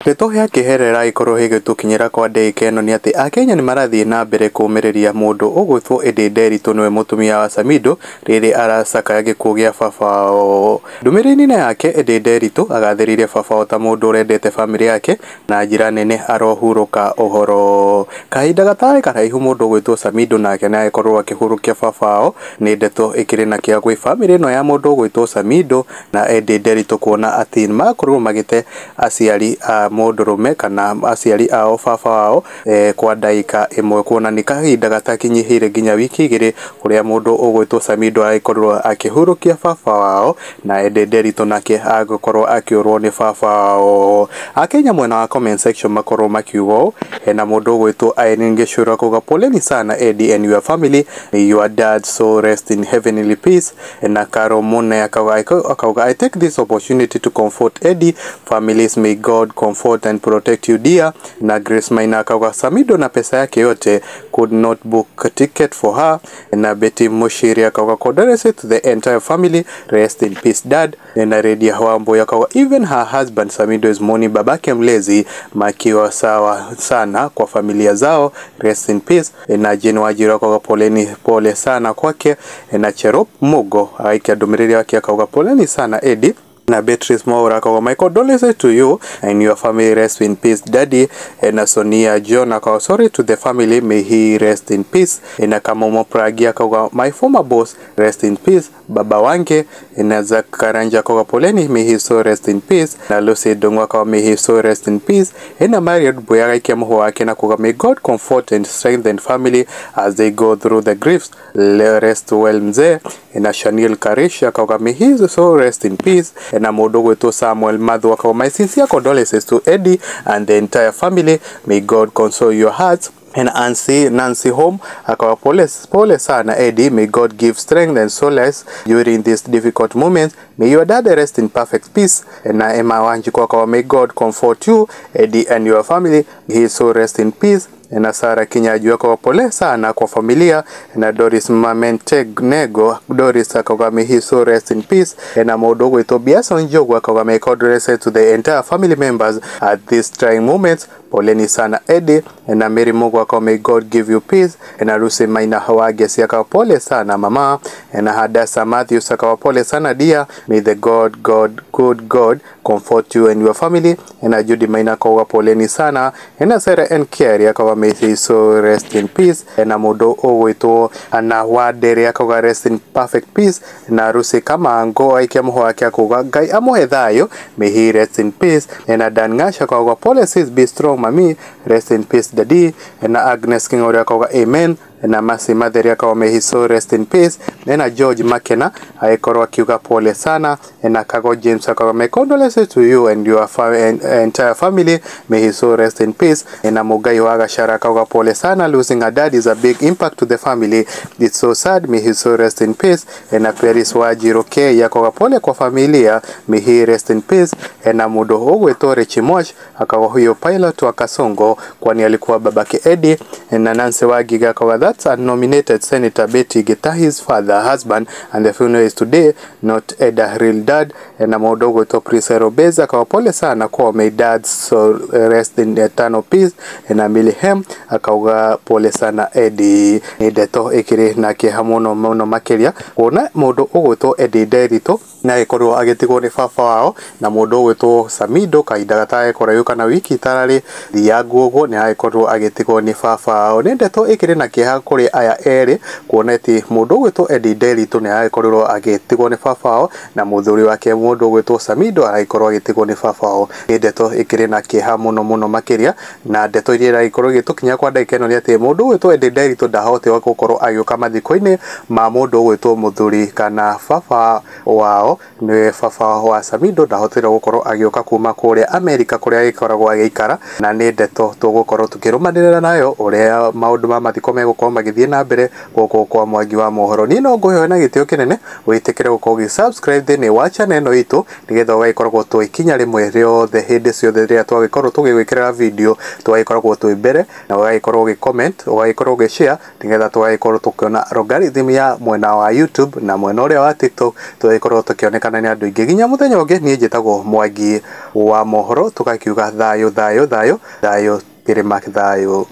Ndeto ya kĩherera ĩkorwo ĩgĩtũkinyĩra kwa ndagĩka ĩno nĩ atĩ akenya nĩ marathiĩ na mbere kũmĩrĩria mũndũ ũgwĩtwo Eddie Nderitu nĩwe mũtumia wa Samido rĩrĩ aracakaya gĩkuũ gĩa baba wao. Ndũmĩrĩri-inĩ yake Eddie Nderitu agathĩrĩirie baba wao ta mũndũ ũrendete bamĩrĩ yake na njĩra nene arohurũka ũhoro. Kahinda gatarĩ karaihu mũndũ ũgwĩtwo Samido nake nĩ agĩkorwo akĩhurũkia baba wao. Nĩ ndeto ĩkĩrĩ na kĩeha gwĩ bamĩrĩ ĩno ya mũndũ ũgwĩtwo Samido na Eddie Nderitu kuona atĩ makorwo magĩte aciari a mũndũrũme kana aciari ao baba wao kwa ndagĩka ĩmwe kuona nĩ kahinda gatakinyihĩire nginya wiki igĩrĩ kũrĩa mũndũ ũgwĩtwo Samido agĩkorwo akĩhurũkia baba wao na Eddie Nderitu nake agĩkorwo akĩũrwo nĩ baba wao. Akenya mwena wa comment section makorwo makiuga ũũ, hena mũndũ ũgwĩtwo Irene Gĩchura akauga poleni sana Eddie and your family, may your dad so rest in heavenly peace. Na Caro Mune akauga I take this opportunity to comfort Eddie families, may God comfort and protect you dear. Na Grace Maina akauga Samido na pesa yake yote could not book a ticket for her. Na Betty Mushiri akauga condolences to the entire family, rest in peace dad. Na Redia Wambo akauga even her husband Samido is mourning babake mlezi, makiwa sawa sana kwa familia zao, rest in peace. Na Jane Wajiro akauga poleni, pole sana kwake. Na Cherop Mugo aikia ndũmĩrĩri yake akauga poleni sana Eddie. Na Beatrice Mwaura akauga my condolences to you and your family, rest in peace daddy. Na Sonia John akauga sorry to the family, may he rest in peace. Na Kamomo Pragi akauga my former boss, rest in peace baba wange. Na Zack Karanja akauga poleni, may he so rest in peace. Na Lucy Dongo akauga may he so rest in peace. Na Mariot Boya agaikia mũhũa wake na kuga may God comfort and strengthen family as they go through the griefs, rest well mzee. Na Shaniel Karish akauga may he so rest in peace. Na mũndũ ũgwĩtwo Samuel Mathu akauga my sincere condolences to Eddie and the entire family, may God console your hearts. And Nancy Home akawa pole, pole sana Eddie, may God give strength and solace during this difficult moment, may your dad rest in perfect peace. Na Emma Wanjiku akawa may God comfort you Eddie and your family, he so rest in peace. Na Sara Kinyaju akawa pole sana kwa familia. Na Doris Mamentenego Doris akauga may he so rest in peace. Na mũndũ ũgwĩtwo Biason Njogu akauga may condolences to the entire family members at this trying moment, poleni sana Eddie. Na Mary Mugo akauga may God give you peace. Na Lucy Maina Hawagesi akawa pole sana mama. Na Hadasa Matthews akawa pole sana dear, may the God God good God comfort you and your family. Na Judy Maina akauga poleni sana. Na Sarah N Kerry akauga may he so rest in peace. Na mũndũ ũgwĩtwo na Wandere akauga rest in perfect peace. Na Rusi Kamango aikia mũhũa wake akauga Ngai amũhe thayũ, may he rest in peace. Na Dan Ngasha akauga pole sis, be strong mami, rest in peace daddy. Na Agnes King'ori akauga amen. Na Masi Matheri akauga may he so rest in peace. Na George Makena agĩkorwo akiuga pole sana. Na Kago James akauga my condolences to you and your entire family, may he so rest in peace. Na Mugai wa Gachara akauga pole sana, losing a dad is a big impact to the family, it's so sad, may he so rest in peace. Na Paris Wajiro K akauga pole kwa familia, may he rest in peace. Na mũndũ ũgwĩtwo Richie akauga huyo pilot wa Kasongo kwani alikuwa babake Eddie. Na Nancy Wagiga akauga that's a nominated Senator Betty Gitahi's father husband and the funeral is today, not Eda real dad. Na mũndũ ũgwĩtwo Priscilla Robeza akawa pole sana kwa may dad so rest in eternal peace. Na Milihem akauga pole sana Eddie. Nĩ ndeto ĩkĩrĩ na kĩeha mũno mũno makĩria kuona mũndũ ũgwĩtwo Eddie Nderitu na agĩkorwo agĩtigwo nĩ baba wao na mũndũ ũgwĩtwo Samido kahinda gatarĩ kũraihu kana wiki itararĩ thiangu ũguo nĩ agĩkorwo agĩtigwo nĩ baba wao. Nĩ ndeto ĩkĩrĩ na kĩeha kũrĩ aya erĩ kuona atĩ mũndũ ũgwĩtwo Eddie Nderitu nĩ agĩkorirwo agĩtigwo nĩ baba wao na mũthuri wake mũndũ ũgwĩtwo Samido aragĩkorwo agĩtigwo nĩ baba wao. Nĩ ndeto ĩkĩrĩ na kĩeha mũno mũno makĩria na ndeto iria iragĩkorwo igĩtũkinya kwa ndagĩka ĩno nĩ atĩ mũndũ ũgwĩtwo Eddie Nderitu ndahotire gũkorwo agĩũka mathiko-inĩ ma mũndũ ũgwĩtwo mũthuri kana baba wao nĩ baba wa Samido ndahotire gũkorwo agĩũka kuma kũrĩa Amerika kũrĩa agĩkoragwo agĩikara, na nĩ ndeto tũgũkorwo tũkĩrũmanĩrĩra nayo ũrĩa maũndũ ma mathiko megũkorwo magĩthiĩ na mbere gũkũ kwa Mwangi wa Mohoro. Niĩ no ngũhe na gĩtĩo kĩnene wĩtĩkĩre gũkorwo ũgĩ subscribe thĩinĩ wa channel ĩno itũ nĩgetha ũgagĩkoragwo twĩ ikinya rĩmwe rĩothe hĩndĩ ciothe rĩrĩa twagĩkorwo tũgĩgwĩkĩrĩra video tũgagĩkoragwo twĩ mbere, na ũgagĩkorwo ũgĩ comment, ũgagĩkorwo ũgĩ share nĩgetha tũgagĩkorwo tũkĩona algorithm ya mwena wa YouTube na mwena ũrĩa wa TikTok tũgagĩkorwo tũkĩ akĩonekana nĩ andũ aingĩ. Nginya mũthenya ũngĩ, niĩ njĩtagwo Mwangi wa mohoro, tũgakiuga thayũ thayũ thayũ thayũ kĩrĩma thayũ.